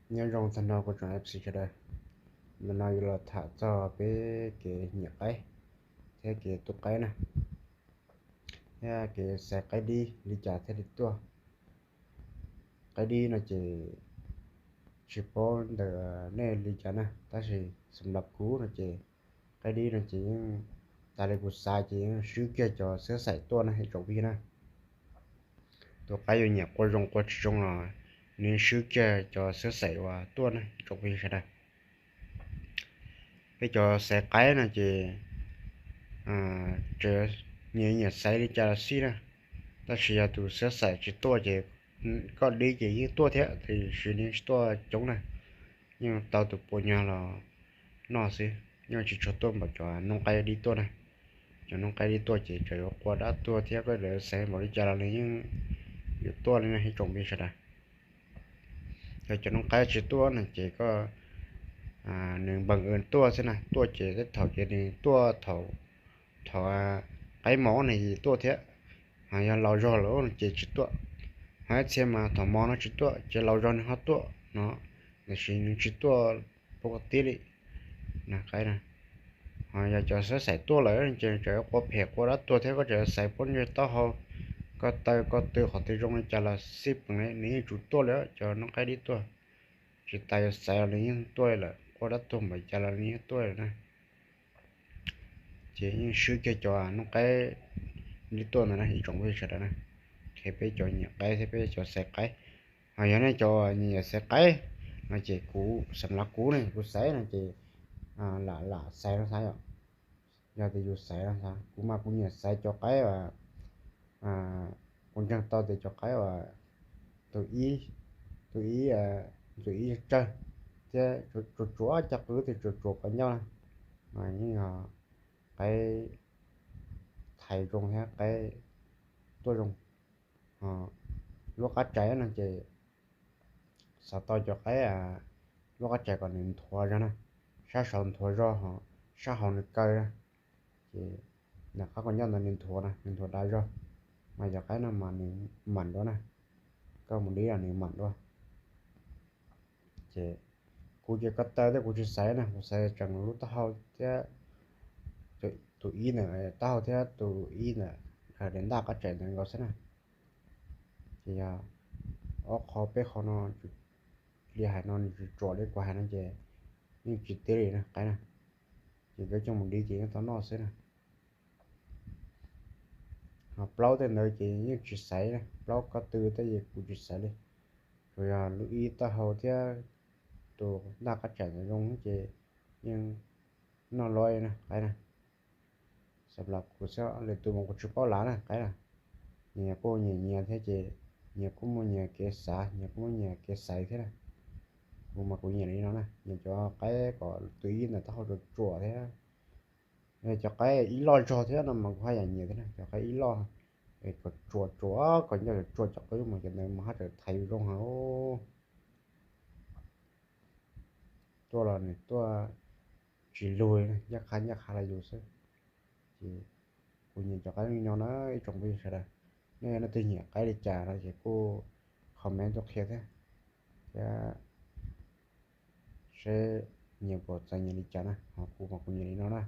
Nyob zoo tag nrho kuv tsoom F C sawv daws, ntawm no yuav los tham txog peb kev nyiam qaib thiab kev tuaj qaib na, thiab kev xaiv qaib dib li cas thiaj li tuaj. Qaib dib no ces tsis paub ntawm nej li cas na, tab sis xam las kuv no ces qaib dib no ces yeej, tas li kuv xav ces yeej swb kiag cov xwb xaim tuaj na ib tsoom phooj ywg na. Tus qaib yuav nyiam qua zoo qua tsis zoo los nws swb kiag cov xwb xaim uas tuaj na ib tsoom phooj ywg sawv daws. Peb cov xaiv qaib no ces nyias nyiam xaiv li cas los xij na, tab sis yog tus xwb xaim tsis tuaj ces koj dib ces yeej tuaj thiab tiam sis nws tsis tuaj coob na, yeej tau tus puas nyuag los noj xwb, yeej tsis tshua tuaj npaum cov noob qaib dib tuaj na. Cov noob qaib dib tuaj ces tseem yuav qua dab tuag thiab koj yuav xaiv npaum li cas los nws yeej yuav tuaj li na ib tsoom phooj ywg sawv daws. Yog cov noob qaib tsis tuaj no ces koj, nws npees tuaj xwb na, tuaj ces tej thaum ces nws tuaj thaum, thaum qaib mos no tuaj thiab. Ho yog laus zog lawm no ces tsis tuaj. Ho ib txhia mas thaum mos no tsis tuaj ces laus zog nws ho tuaj no, tiam sis nws tsis tuaj pub tib li na qaib na. Ho yog cov xwb xaim tuaj lawm ces tseem yuav qua phem qua dab tuag thiab koj tseem yuav xaiv pob ntseg taub hau, ko taw ko tw qhov twg zoo li cas los xij peem li nws yeej tsis tuaj li cov noob qaib dib tuaj. Tsis tas yuav xaiv los nws yeej tuaj lawm, qua dab tuag npaum cas los nws yeej tuaj lawm na. Ces yeej swb kiag cov noob qaib dib tuaj ntawd na ib tsoom phooj ywg sawv daws na. Qhia peb cov nyiam qaib thiab peb cov xaiv qaib. Ho yog nej cov nyiam xaiv qaib no ces kuv xam las kuv ne kuv xaiv no ces lam lam xaiv no xav yom. Yog tias yus xaiv no xav, kuv mas kuv nyiam xaiv cov qaib uas kuv ntseeg tau tias cov qaib uas tus ib, tus ib, tus ib tsawg thiab tsuas tsuas cov qwb tus tsuas tsuas qhov ncauj na, mas yeej yog qaib thaiv zoo thiab qaib tuaj zoo. Ho lub qab tsaim no ces xav tau cov qaib lub qab tsaim kom nws nthuav zog na, sab saud nthuav zog ho sab hauv nws kaw na. Ces nws qab qhov ncauj ntawd nws nthuav na, nws nthuav dav zog, mas cov qaib no mas nws mam dua na, koj mus dib los nws mam dua. Ces kuv ces ko taw thiab kuv tsis xaiv na, kuv xaiv tseem lub taub hau thiab tus ib ntawm taub hau thiab tus ib ntawm daim ntaj qab tsaim ntawd nkaus xwb na. Ces yog ob qho peb qho no li hais no nws tsis tsuam li kuv hais no ces yeej tsis tib li na qaib na. Ces koj coj mus dib ces yeej tau noj xwb na. Ho plaub tej ntawd ces yeej tsis xaiv na, plaub ko tw tej ces kuv tsis xaiv li. Tsuas yog lub ib taub hau thiab tus ntaj qab tsaim ntawd zoo ces yeej noj luaj na qaib na. Xam las kuv xwb, lwm tus mas kuv tsis paub lav na qaib na. Nyias kuj nyias nyias thiab ces nyias kuj muaj nyias kev xav, nyias kuj muaj nyias kev xaiv thiab na. Kuv mas kuv nyiam li no na, nyiam cov qaib kom tus ib ntawm taub hau tsuas tsuam thiab. Cov qaib ib loj zog thiab no mas kuv haj yam nyiam thiab na, cov qaib ib loj kom tsuam tsuam kom ncauj tsuam tsuam cov qwb mas cov ntawd mas haj tseem thaiv zoo heev. Tuaj los nws tuaj tsis lug, ncaj qha ncaj qha li yus xwb. Ces kuv nyiam cov qaib li no na ib tsoom phooj ywg sawv daws. Nej leej twg nyiam qaib li cas no ces kuj comment tuaj qhia thiab, thiab seb nyias puas txais nyias li cas na, ho kuv mas kuv nyiam li no na.